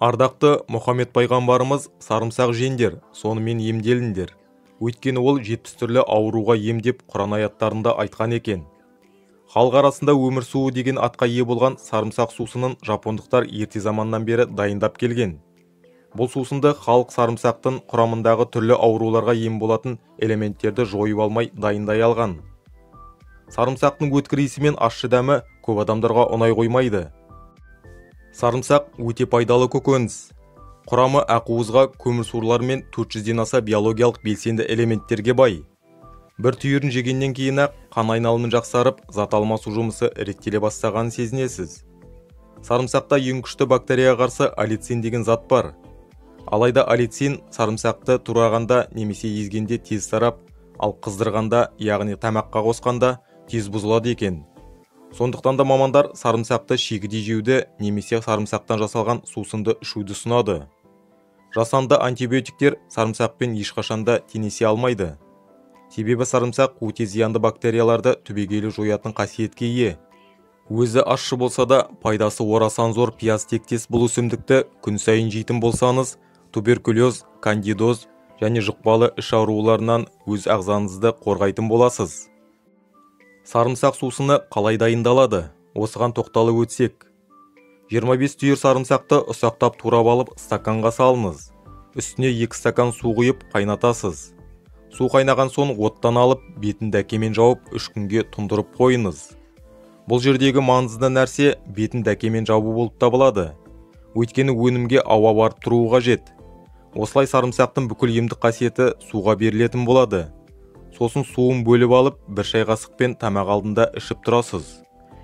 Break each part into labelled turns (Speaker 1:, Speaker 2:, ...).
Speaker 1: Ардақты Мұхаммед пайғамбарымыз сарымсақ жеңдер, сонымен емделіңдер. Өйткені ол 70 түрлі ауруға ем деп Құран аяттарында айтқан екен. Халық арасында өмір суы деген атқа ие болған сарымсақ сусынын жапондықтар ерте заманнан бері дайындап келген. Бұл сусынды халық сарымсақтың құрамындағы түрлі ауруларға ем болатын элементтерді жойып алмай дайындай алған. Сарымсақтың өткір иісі мен ащы дәмі көп адамдарға ұнай қоймайды. Сарымсақ өте пайдалы көкөніс. Құрамы ақуызға, көмірсулар мен 400-ден аса биологиялық белсенді элементтерге бай. Бір түйірін жегеннен кейін-ақ қан айналымын жақсарып, зат алмасу жұмысы реттеле бастағанын сезінесіз. Сарымсақта ең күшті бактерияға қарсы аллицин деген зат бар. Алайда аллицин сарымсақты турағанда немесе езгенде тез тарап, ал қыздырғанда, яғни тамаққа қосқанда тез бұзылады екен. Сондықтан да мамандар сарымсақты шикідей жеуді немесе сарымсақтан жасалған сусынды ішуді ұсынады. Жасанды антибиотиктер сарымсақпен ешқашанда теңесе алмайды. Себебі сарымсақ өте зиянды бактерияларды түбегейлі жоятын қасиетке ие. Өзі ащы болса да, пайдасы орасан зор пияз тектес бұл өсімдікті күн сайын жейтін болсаңыз, туберкулез, кандидоз және жұқпалы іш ауруларынан өз ағзаңызды қорғайтын боласыз. Сарымсақ сусыны қалай дайындалады? Осыған тоқталып өтсек. 25 түйір сарымсақты ұсақтап турап алып стаканға салыңыз. Үстіне 2 стакан су құйып қайнатасыз. Су қайнаған соң оттан алып, бетін дәкемен жауып 3 күнге тұндырып қойыңыз. Бұл жердегі маңызды нәрсе бетін дәкемен жабу болып табылады. Өйткені өнімге ауа барып тұруы қажет. Осылай сарымсақтың бүкіл емдік қасиеті суға берілетін болады. Сосын суын бөліп алып, бір шай қасықпен тамақ алдында ішіп тұрасыз.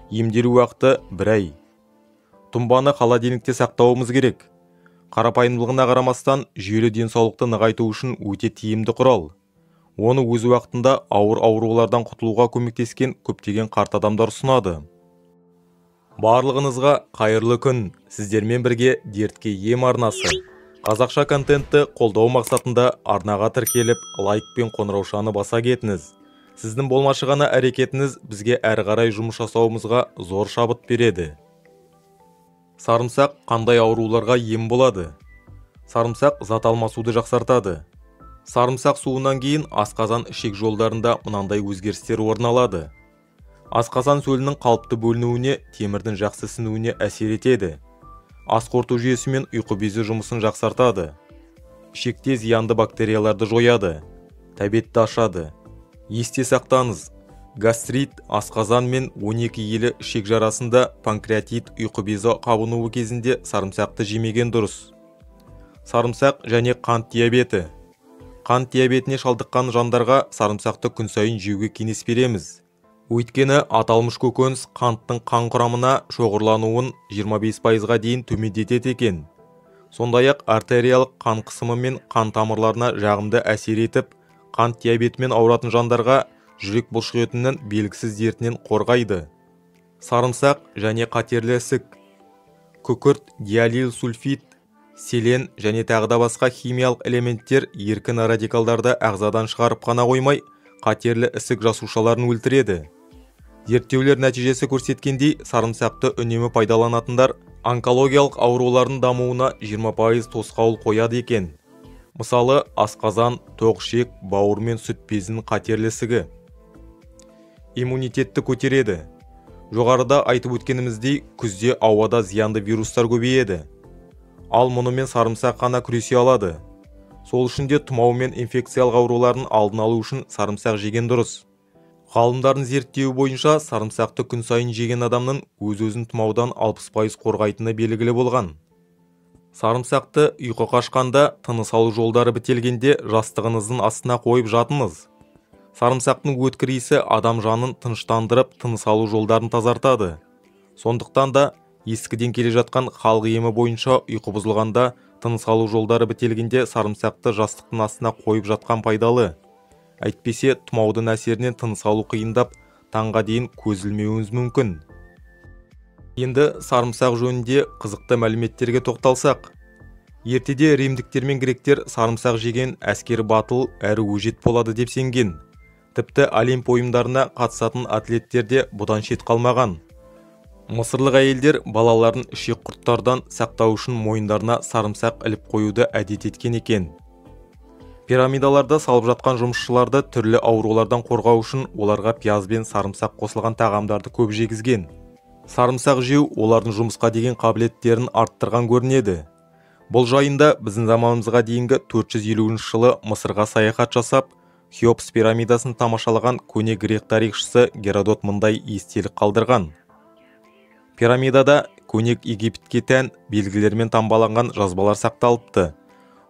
Speaker 1: Емделу уақыты 1 ай. Тұнбаны холодильникте сақтауымыз керек. Қарапайымдылығына қарамастан, жүйелі денсаулықты нығайту үшін өте тиімді құрал. Оны өз уақытында ауыр аурулардан құтылуға көмектескен көптеген қарт адамдар ұсынады. Барлығыңызға қайырлы күн. Сіздермен бірге Дертке ем арнасы. Қазақша контентті қолдау мақсатында арнаға тіркеліп, лайк пен қоңыраушаны баса кетіңіз. Сіздің болмашы ғана әрекетіңіз бізге әрі қарай жұмыс жасауымызға зор шабыт береді. Сарымсақ қандай ауруларға ем болады? Сарымсақ зат алмасуды жақсартады. Сарымсақ суынан кейін асқазан ішек жолдарында мынандай өзгерістер орын алады. Асқазан сөлінің қалыпты бөлінуіне, темірдің жақсы сіңуіне әсер етеді. Ас қорыту жүйесі мен ұйқы безі жұмысын жақсартады. Ішекте зиянды бактерияларды жояды. Тәбетті ашады. Есте сақтаңыз, гастрит, асқазан мен 12 елі ішек жарасында панкреатит, ұйқы безі қабынуы кезінде сарымсақты жемеген дұрыс. Сарымсақ және қант диабеті. Қант диабетіне шалдыққан жандарға сарымсақты күн сайын жеуге кеңес береміз. Өйткені аталмыш көкөніс қанттың қан құрамына шоғырлануын 25%-ға дейін төмендетеді екен. Сондай-ақ артериялық қан қысымы мен қан тамырларына жағымды әсер етіп, қант диабетімен ауыратын жандарға жүрек бұлшықетінің белгісіз дертінен қорғайды. Сарымсақ және қатерлі ісік. Күкірт, диалил сульфид, селен және тағы да басқа химиялық элементтер еркін радикалдарды ағзадан шығарып қана қоймай, қатерлі ісік жасушаларын өлтіреді. Зерттеулер нәтижесі көрсеткендей, сарымсақты үнемі пайдаланатындар онкологиялық аурулардың дамуына 20% тосқауыл қояды екен. Мысалы, асқазан, тоқ ішек, бауыр мен сүт безінің қатерлі ісігі. Иммунитетті көтереді. Жоғарыда айтып өткеніміздей, күзде ауада зиянды вирустар көбейеді. Ал мұнымен сарымсақ қана күресе алады. Сол үшін де тұмау мен инфекциялық аурулардың алдын алу үшін сарымсақ жеген дұрыс. Ғалымдардың зерттеуі бойынша сарымсақты күн сайын жеген адамның өз-өзін тұмаудан 60% қорғайтыны белгілі болған. Сарымсақты ұйқы қашқанда, тыныс алу жолдары бітелгенде жастығыңыздың астына қойып жатыңыз. Сарымсақтың өткір иісі адам жанын тыныштандырып, тыныс алу жолдарын тазартады. Сондықтан да ескіден келе жатқан халық емі бойынша ұйқы бұзылғанда, тыныс алу жолдары бітелгенде сарымсақты жастықтың астына қойып жатқан пайдалы. Әйтпесе тұмаудың әсерінен тыныс алу қиындап, таңға дейін көз ілмеуіңіз мүмкін. Енді сарымсақ жөнінде қызықты мәліметтерге тоқталсақ. Ертеде римдіктер мен гректер сарымсақ жеген әскер батыл әрі өжет болады деп сенген. Тіпті Олимп ойындарына қатысатын атлеттер де бұдан шет қалмаған. Мысырлық әйелдер балаларын ішек құрттардан сақтау үшін мойындарына сарымсақ іліп қоюды әдет еткен екен. Пирамидаларда салып жатқан жұмысшыларды түрлі аурулардан қорғау үшін оларға пияз бен сарымсақ қосылған тағамдарды көп жегізген. Сарымсақ жеу олардың жұмысқа деген қабілеттерін арттырған көрінеді. Бұл жайында біздің заманымызға дейінгі 450 жылы Мысырға саяхат жасап, Хеопс пирамидасын тамашалаған көне грек тарихшысы Геродот мындай естелік қалдырған. Пирамидада көне Египетке тән белгілермен таңбаланған жазбалар сақталыпты.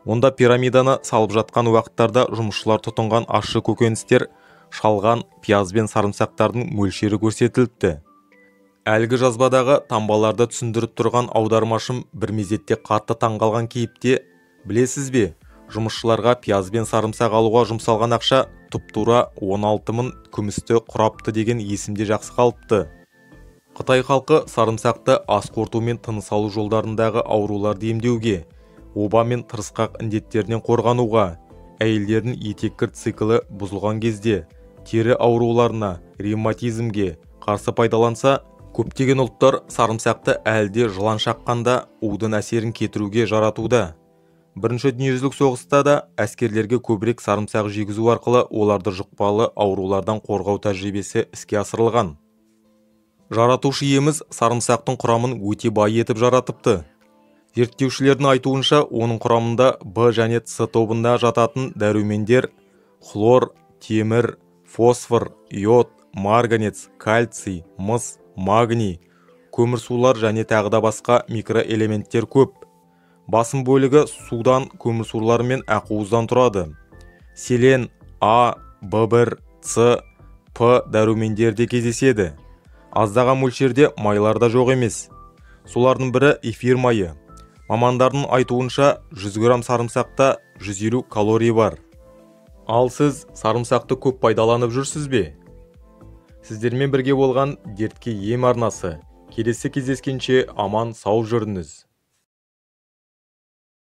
Speaker 1: Онда пирамиданы салып жатқан уақыттарда жұмысшылар тұтынған ащы көкөністер, шалған, пияз бен сарымсақтардың мөлшері көрсетіліпті. Әлгі жазбадағы таңбаларды түсіндіріп тұрған аудармашым бір мезетте қатты таңғалған кейіпте, білесіз бе, жұмысшыларға пияз бен сарымсақ алуға жұмсалған ақша тұп-тура 16 мың күмісті құрапты деген есімде жақсы қалыпты. Қытай халқы сарымсақты ас қорыту мен тыныс алу жолдарындағы ауруларды емдеуге, оба мен тырысқақ індеттерінен қорғануға, әйелдердің етеккір циклі бұзылған кезде, тері ауруларына, ревматизмге қарсы пайдаланса, көптеген ұлттар сарымсақты әлде жылан шаққанда удың әсерін кетіруге жаратуда. Бірінші дүниежүзілік соғыста да әскерлерге көбірек сарымсақ жегізу арқылы оларды жұқпалы аурулардан қорғау тәжірибесі іске асырылған. Жаратушы иеміз сарымсақтың құрамын өте бай етіп жаратыпты. Зерттеушілердің айтуынша, оның құрамында Б және С тобында жататын дәрумендер, хлор, темір, фосфор, йод, марганец, кальций, мыс, магний, көмірсулар және тағы да басқа микроэлементтер көп. Басым бөлігі судан, көмірсулар мен ақуыздан тұрады. Селен, А, В1, С, П дәрумендері де кездеседі. Аздаған мөлшерде майлар да жоқ емес. Солардың бірі эфир майы. Мамандардың айтуынша 100 грамм сарымсақта 150 калорий бар. Ал сіз сарымсақты көп пайдаланып жүрсіз бе? Сіздермен бірге болған Дертке ем арнасы. Келесі кездескенше аман сау жүріңіз.